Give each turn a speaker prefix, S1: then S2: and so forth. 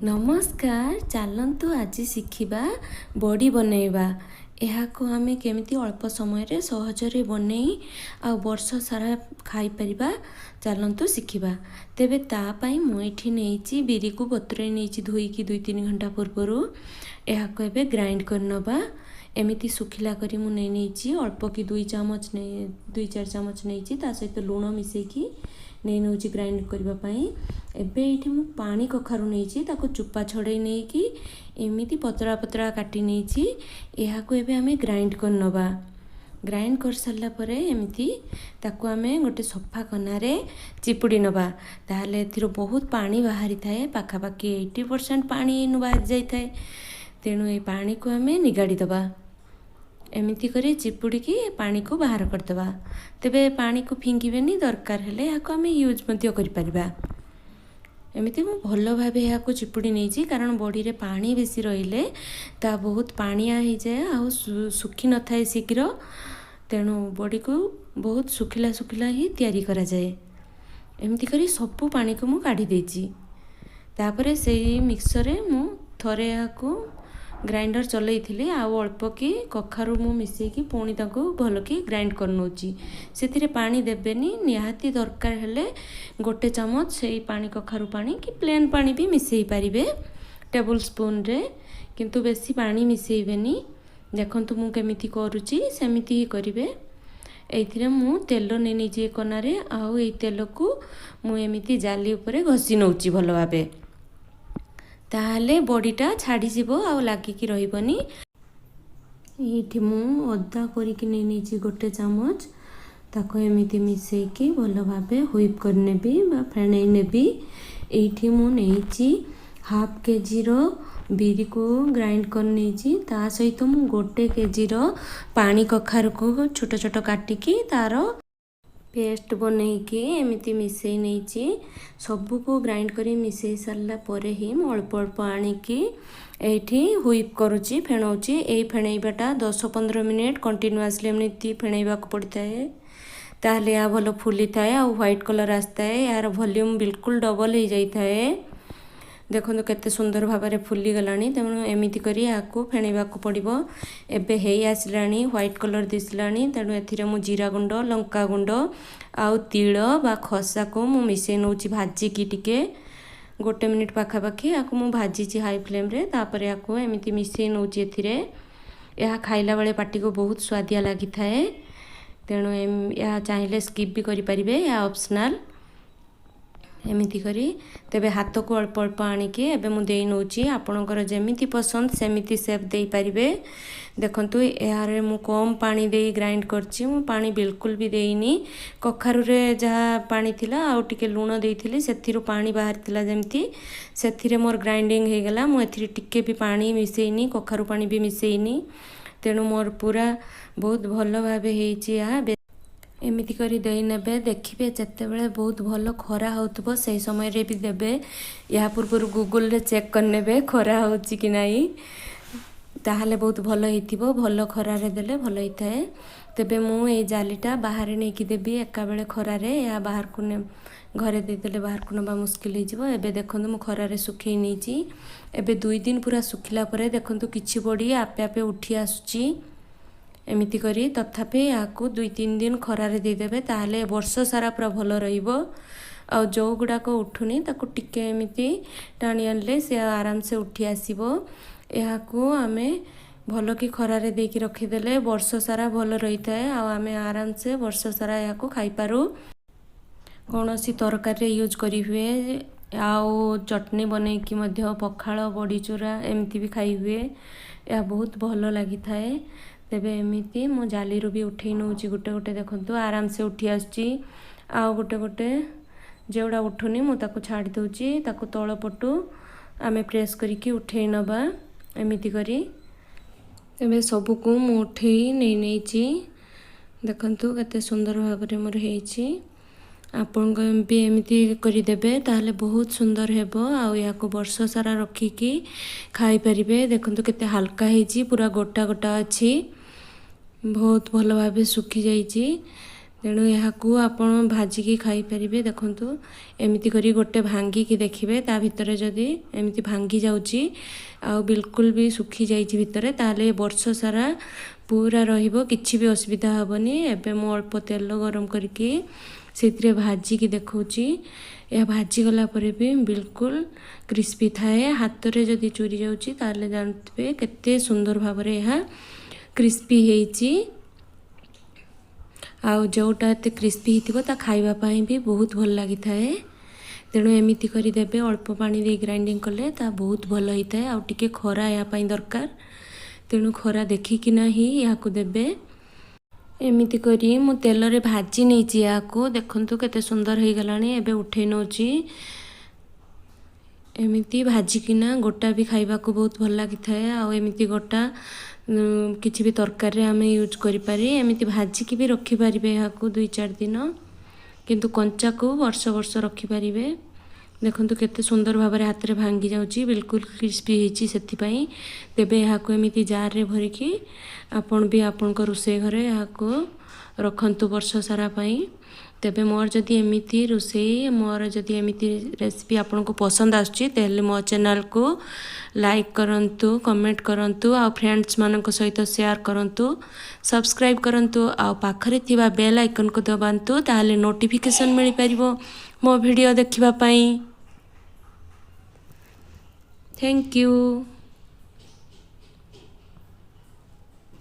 S1: ନମସ୍କାର, ଚାଲନ୍ତୁ ଆଜି ଶିଖିବା ବଡ଼ି ବନେଇବା। ଏହାକୁ ଆମେ କେମିତି ଅଳ୍ପ ସମୟରେ ସହଜରେ ବନେଇ ଆଉ ବର୍ଷ ସାରା ଖାଇପାରିବା, ଚାଲନ୍ତୁ ଶିଖିବା। ତେବେ ତା ପାଇଁ ମୁଁ ଏଠି ନେଇଛି ବିରିକୁ ବତୁରେଇ ନେଇଛି ଧୋଇକି 2-3 ଘଣ୍ଟା ପୂର୍ବରୁ। ଏହାକୁ ଏବେ ଗ୍ରାଇଣ୍ଡ କରିନେବା। ଏମିତି ଶୁଖିଲା କରି ମୁଁ ନେଇ ନେଇଛି ଅଳ୍ପ କି 2 ଚାମଚ ନେଇ, 2-4 ଚାମଚ ନେଇଛି। ତା ସହିତ ଲୁଣ ମିଶାଇକି ନେଇ ନେଉଛି ଗ୍ରାଇଣ୍ଡ କରିବା ପାଇଁ। ଏବେ ଏଇଠି ମୁଁ ପାଣି କଖାରୁ ନେଇଛି, ତାକୁ ଚୋପା ଛଡ଼େଇ ନେଇକି ଏମିତି ପତଳା ପତଳା କାଟି ନେଇଛି। ଏହାକୁ ଏବେ ଆମେ ଗ୍ରାଇଣ୍ଡ କରିନେବା। ଗ୍ରାଇଣ୍ଡ କରିସାରିଲା ପରେ ଏମିତି ତାକୁ ଆମେ ଗୋଟେ ସଫା କନାରେ ଚିପୁଡ଼ି ନେବା। ତାହେଲେ ଏଥିରୁ ବହୁତ ପାଣି ବାହାରିଥାଏ, ପାଖାପାଖି 80% ପାଣି ଏଇନୁ ବାହାରି ଯାଇଥାଏ। ତେଣୁ ଏଇ ପାଣିକୁ ଆମେ ନିଗାଡ଼ି ଦେବା। ଏମିତି କରି ଚିପୁଡ଼ିକି ପାଣିକୁ ବାହାର କରିଦେବା। ତେବେ ପାଣିକୁ ଫିଙ୍ଗିବେନି, ଦରକାର ହେଲେ ଏହାକୁ ଆମେ ୟୁଜ୍ ମଧ୍ୟ କରିପାରିବା। ଏମିତି ମୁଁ ଭଲ ଭାବେ ଏହାକୁ ଚିପୁଡ଼ି ନେଇଛି, କାରଣ ବଡ଼ିରେ ପାଣି ବେଶୀ ରହିଲେ ତା ବହୁତ ପାଣିଆ ହେଇଯାଏ ଆଉ ଶୁଖିନଥାଏ ଶୀଘ୍ର। ତେଣୁ ବଡ଼ିକୁ ବହୁତ ଶୁଖିଲା ଶୁଖିଲା ହିଁ ତିଆରି କରାଯାଏ। ଏମିତି କରି ସବୁ ପାଣିକୁ ମୁଁ କାଢ଼ି ଦେଇଛି। ତାପରେ ସେଇ ମିକ୍ସରରେ ମୁଁ ଥରେ ଏହାକୁ ଗ୍ରାଇଣ୍ଡର ଚଲେଇଥିଲି, ଆଉ ଅଳ୍ପ କି କଖାରୁ ମୁଁ ମିଶାଇକି ପୁଣି ତାକୁ ଭଲକି ଗ୍ରାଇଣ୍ଡ କରିନେଉଛି। ସେଥିରେ ପାଣି ଦେବେନି, ନିହାତି ଦରକାର ହେଲେ 1 ଚାମଚ ସେଇ ପାଣି କଖାରୁ ପାଣି କି ପ୍ଲେନ୍ ପାଣି ବି ମିଶାଇ ପାରିବେ ଟେବୁଲ୍ ସ୍ପୁନ୍ରେ, କିନ୍ତୁ ବେଶୀ ପାଣି ମିଶାଇବେନି। ଦେଖନ୍ତୁ ମୁଁ କେମିତି କରୁଛି, ସେମିତି ହିଁ କରିବେ। ଏଇଥିରେ ମୁଁ ତେଲ ନେଇ ନେଇଛି ଏ କନାରେ, ଆଉ ଏଇ ତେଲକୁ ମୁଁ ଏମିତି ଜାଲି ଉପରେ ଘଷି ନେଉଛି ଭଲ ଭାବେ। ତାହେଲେ ବଡ଼ିଟା ଛାଡ଼ିଯିବ ଆଉ ଲାଗିକି ରହିବନି। ଏଇଠି ମୁଁ ଅଦା କରିକି ନେଇ ନେଇଛି 1 ଚାମଚ। ତାକୁ ଏମିତି ମିଶାଇକି ଭଲ ଭାବେ ହ୍ୱିପ୍ କରିନେବି ବା ଫେଣେଇ ନେବି। ଏଇଠି ମୁଁ ନେଇଛି ହାଫ୍ କେଜିର ବିରିକୁ ଗ୍ରାଇଣ୍ଡ କରିନେଇଛି। ତା ସହିତ ମୁଁ 1 କେଜିର ପାଣି କଖାରୁକୁ ଛୋଟ ଛୋଟ କାଟିକି ତାର ପେଷ୍ଟ ବନେଇକି ଏମିତି ମିଶାଇ ନେଇଛି। ସବୁକୁ ଗ୍ରାଇଣ୍ଡ କରି ମିଶାଇ ସାରିଲା ପରେ ହିଁ ମୁଁ ଅଳ୍ପ ଅଳ୍ପ ଆଣିକି ଏଇଠି ହ୍ୱିପ୍ କରୁଛି, ଫେଣଉଛି। ଏଇ ଫେଣେଇବାଟା 10-15 ମିନିଟ୍ କଣ୍ଟିନ୍ୟୁଅସଲି ଏମିତି ଫେଣେଇବାକୁ ପଡ଼ିଥାଏ, ତାହେଲେ ଏହା ଭଲ ଫୁଲିଥାଏ ଆଉ ହ୍ୱାଇଟ୍ କଲର୍ ଆସିଥାଏ। ଏହାର ଭଲ୍ୟୁମ୍ ବିଲକୁଲ ଡବଲ୍ ହେଇଯାଇଥାଏ। ଦେଖନ୍ତୁ କେତେ ସୁନ୍ଦର ଭାବରେ ଫୁଲିଗଲାଣି। ତେଣୁ ଏମିତି କରି ଏହାକୁ ଫେଣେଇବାକୁ ପଡ଼ିବ। ଏବେ ହେଇ ଆସିଲାଣି, ହ୍ୱାଇଟ୍ କଲର୍ ଦିଶିଲାଣି। ତେଣୁ ଏଥିରେ ମୁଁ ଜିରା ଗୁଣ୍ଡ, ଲଙ୍କା ଗୁଣ୍ଡ ଆଉ ତିଳ ବା ଖସାକୁ ମୁଁ ମିଶାଇ ନେଉଛି ଭାଜିକି ଟିକେ 1 ମିନିଟ୍ ପାଖାପାଖି ଏହାକୁ ମୁଁ ଭାଜିଛି ହାଇ ଫ୍ଲେମ୍ରେ। ତାପରେ ଏହାକୁ ଏମିତି ମିଶାଇ ନେଉଛି ଏଥିରେ। ଏହା ଖାଇଲା ବେଳେ ପାଟିକୁ ବହୁତ ସୁଆଦିଆ ଲାଗିଥାଏ। ତେଣୁ ଏହା ଚାହିଁଲେ ସ୍କିପ୍ ବି କରିପାରିବେ, ଏହା ଅପସନାଲ୍। ଏମିତି କରି ତେବେ ହାତକୁ ଅଳ୍ପ ଅଳ୍ପ ଆଣିକି ଏବେ ମୁଁ ଦେଇ ନେଉଛି। ଆପଣଙ୍କର ଯେମିତି ପସନ୍ଦ ସେମିତି ସେପ୍ ଦେଇପାରିବେ। ଦେଖନ୍ତୁ ଏହାରେ ମୁଁ କମ୍ ପାଣି ଦେଇ ଗ୍ରାଇଣ୍ଡ କରିଛି, ମୁଁ ପାଣି ବିଲକୁଲ ବି ଦେଇନି। କଖାରୁରେ ଯାହା ପାଣି ଥିଲା ଆଉ ଟିକେ ଲୁଣ ଦେଇଥିଲି, ସେଥିରୁ ପାଣି ବାହାରିଥିଲା ଯେମିତି, ସେଥିରେ ମୋର ଗ୍ରାଇଣ୍ଡିଙ୍ଗ ହେଇଗଲା। ମୁଁ ଏଥିରେ ଟିକେ ବି ପାଣି ମିଶାଇନି, କଖାରୁ ପାଣି ବି ମିଶାଇନି। ତେଣୁ ମୋର ପୁରା ବହୁତ ଭଲ ଭାବେ ହେଇଛି ଏହା। ଏମିତି କରି ଦେଇନେବେ। ଦେଖିବେ ଯେତେବେଳେ ବହୁତ ଭଲ ଖରା ହେଉଥିବ ସେଇ ସମୟରେ ବି ଦେବେ। ଏହା ପୂର୍ବରୁ ଗୁଗୁଲରେ ଚେକ୍ କରିନେବେ ଖରା ହେଉଛି କି ନାହିଁ, ତାହେଲେ ବହୁତ ଭଲ ହେଇଥିବ। ଭଲ ଖରାରେ ଦେଲେ ଭଲ ହେଇଥାଏ। ତେବେ ମୁଁ ଏଇ ଜାଲିଟା ବାହାରେ ନେଇକି ଦେବି ଏକାବେଳେ ଖରାରେ। ଏହା ବାହାରକୁ ଘରେ ଦେଇଦେଲେ ବାହାରକୁ ନେବା ମୁସ୍କିଲ ହେଇଯିବ। ଏବେ ଦେଖନ୍ତୁ ମୁଁ ଖରାରେ ଶୁଖେଇ ନେଇଛି। ଏବେ 2 ଦିନ ପୁରା ଶୁଖିଲା ପରେ ଦେଖନ୍ତୁ କିଛି ବଡ଼ି ଆପେ ଆପେ ଉଠି ଆସୁଛି। ଏମିତି କରି ତଥାପି ଏହାକୁ 2-3 ଦିନ ଖରାରେ ଦେଇଦେବେ, ତାହେଲେ ବର୍ଷ ସାରା ପୁରା ଭଲ ରହିବ। ଆଉ ଯେଉଁ ଗୁଡ଼ାକ ଉଠୁନି ତାକୁ ଟିକେ ଏମିତି ଟାଣି ଆଣିଲେ ସେ ଆରାମସେ ଉଠି ଆସିବ। ଏହାକୁ ଆମେ ଭଲକି ଖରାରେ ଦେଇକି ରଖିଦେଲେ ବର୍ଷ ସାରା ଭଲ ରହିଥାଏ, ଆଉ ଆମେ ଆରାମସେ ବର୍ଷ ସାରା ଏହାକୁ ଖାଇପାରୁ। କୌଣସି ତରକାରୀରେ ୟୁଜ୍ କରିହୁଏ, ଆଉ ଚଟଣି ବନେଇକି ମଧ୍ୟ ପଖାଳ, ବଡ଼ିଚୁରା ଏମିତି ବି ଖାଇ ହୁଏ। ଏହା ବହୁତ ଭଲ ଲାଗିଥାଏ। ତେବେ ଏମିତି ମୁଁ ଜାଲିରୁ ବି ଉଠେଇ ନେଉଛି ଗୋଟେ ଗୋଟେ। ଦେଖନ୍ତୁ ଆରାମସେ ଉଠି ଆସୁଛି। ଆଉ ଗୋଟେ ଗୋଟେ ଯେଉଁଟା ଉଠୁନି ମୁଁ ତାକୁ ଛାଡ଼ି ଦେଉଛି। ତାକୁ ତଳ ପଟୁ ଆମେ ପ୍ରେସ୍ କରିକି ଉଠେଇ ନେବା ଏମିତି କରି। ଏବେ ସବୁକୁ ମୁଁ ଉଠେଇ ନେଇ ନେଇଛି। ଦେଖନ୍ତୁ କେତେ ସୁନ୍ଦର ଭାବରେ ମୋର ହେଇଛି। ଆପଣଙ୍କ ବି ଏମିତି କରିଦେବେ, ତାହେଲେ ବହୁତ ସୁନ୍ଦର ହେବ, ଆଉ ଏହାକୁ ବର୍ଷ ସାରା ରଖିକି ଖାଇପାରିବେ। ଦେଖନ୍ତୁ କେତେ ହାଲକା ହେଇଛି, ପୁରା ଗୋଟା ଗୋଟା ଅଛି, ବହୁତ ଭଲ ଭାବେ ଶୁଖିଯାଇଛି। ତେଣୁ ଏହାକୁ ଆପଣ ଭାଜିକି ଖାଇପାରିବେ। ଦେଖନ୍ତୁ, ଏମିତି କରି ଗୋଟେ ଭାଙ୍ଗିକି ଦେଖିବେ, ତା ଭିତରେ ଯଦି ଏମିତି ଭାଙ୍ଗି ଯାଉଛି ଆଉ ବିଲକୁଲ ବି ଶୁଖି ଯାଇଛି ଭିତରେ, ତାହେଲେ ବର୍ଷ ସାରା ପୁରା ରହିବ, କିଛି ବି ଅସୁବିଧା ହେବନି। ଏବେ ମୁଁ ଅଳ୍ପ ତେଲ ଗରମ କରିକି ସେଥିରେ ଭାଜିକି ଦେଖାଉଛି। ଏହା ଭାଜିଗଲା ପରେ ବି ବିଲକୁଲ କ୍ରିସ୍ପି ଥାଏ। ହାତରେ ଯଦି ଚୁରି ଯାଉଛି, ତାହେଲେ ଜାଣୁଥିବେ କେତେ ସୁନ୍ଦର ଭାବରେ ଏହା କ୍ରିସ୍ପି ହେଇଛି। ଆଉ ଯେଉଁଟା ଏତେ କ୍ରିସ୍ପି ହେଇଥିବ, ତା ଖାଇବା ପାଇଁ ବି ବହୁତ ଭଲ ଲାଗିଥାଏ। ତେଣୁ ଏମିତି କରିଦେବେ, ଅଳ୍ପ ପାଣି ଦେଇ ଗ୍ରାଇଣ୍ଡିଙ୍ଗ କଲେ ତା ବହୁତ ଭଲ ହେଇଥାଏ। ଆଉ ଟିକେ ଖରା ଏହା ପାଇଁ ଦରକାର, ତେଣୁ ଖରା ଦେଖିକିନା ହିଁ ଏହାକୁ ଦେବେ। ଏମିତି କରି ମୁଁ ତେଲରେ ଭାଜି ନେଇଛି ଏହାକୁ। ଦେଖନ୍ତୁ, କେତେ ସୁନ୍ଦର ହେଇଗଲାଣି। ଏବେ ଉଠେଇ ନେଉଛି। ଏମିତି ଭାଜିକିନା ଗୋଟା ବି ଖାଇବାକୁ ବହୁତ ଭଲ ଲାଗିଥାଏ। ଆଉ ଏମିତି ଗୋଟା କିଛି ବି ତରକାରୀରେ ଆମେ ୟୁଜ୍ କରିପାରି, ଏମିତି ଭାଜିକି ବି ରଖିପାରିବେ ଏହାକୁ 2-4 ଦିନ, କିନ୍ତୁ କଞ୍ଚାକୁ ବର୍ଷ ବର୍ଷ ରଖିପାରିବେ। ଦେଖନ୍ତୁ, କେତେ ସୁନ୍ଦର ଭାବରେ ହାତରେ ଭାଙ୍ଗି ଯାଉଛି, ବିଲକୁଲ କ୍ରିସ୍ପି ହେଇଛି ସେଥିପାଇଁ। ତେବେ ଏହାକୁ ଏମିତି ଜାର୍ରେ ଭରିକି ଆପଣ ବି ଆପଣଙ୍କ ରୋଷେଇ ଘରେ ଏହାକୁ ରଖନ୍ତୁ ବର୍ଷ ସାରା ପାଇଁ। ତେବେ ମୋର ଯଦି ଏମିତି ରୋଷେଇ, ମୋର ଯଦି ଏମିତି ରେସିପି ଆପଣଙ୍କୁ ପସନ୍ଦ ଆସୁଛି, ତାହେଲେ ମୋ ଚ୍ୟାନେଲକୁ ଲାଇକ୍ କରନ୍ତୁ, କମେଣ୍ଟ କରନ୍ତୁ ଆଉ ଫ୍ରେଣ୍ଡସ୍ମାନଙ୍କ ସହିତ ସେୟାର କରନ୍ତୁ, ସବସ୍କ୍ରାଇବ୍ କରନ୍ତୁ ଆଉ ପାଖରେ ଥିବା ବେଲ୍ ଆଇକନ୍କୁ ଦବାନ୍ତୁ, ତାହେଲେ ନୋଟିଫିକେସନ୍ ମିଳିପାରିବ ମୋ ଭିଡ଼ିଓ ଦେଖିବା ପାଇଁ। Thank you.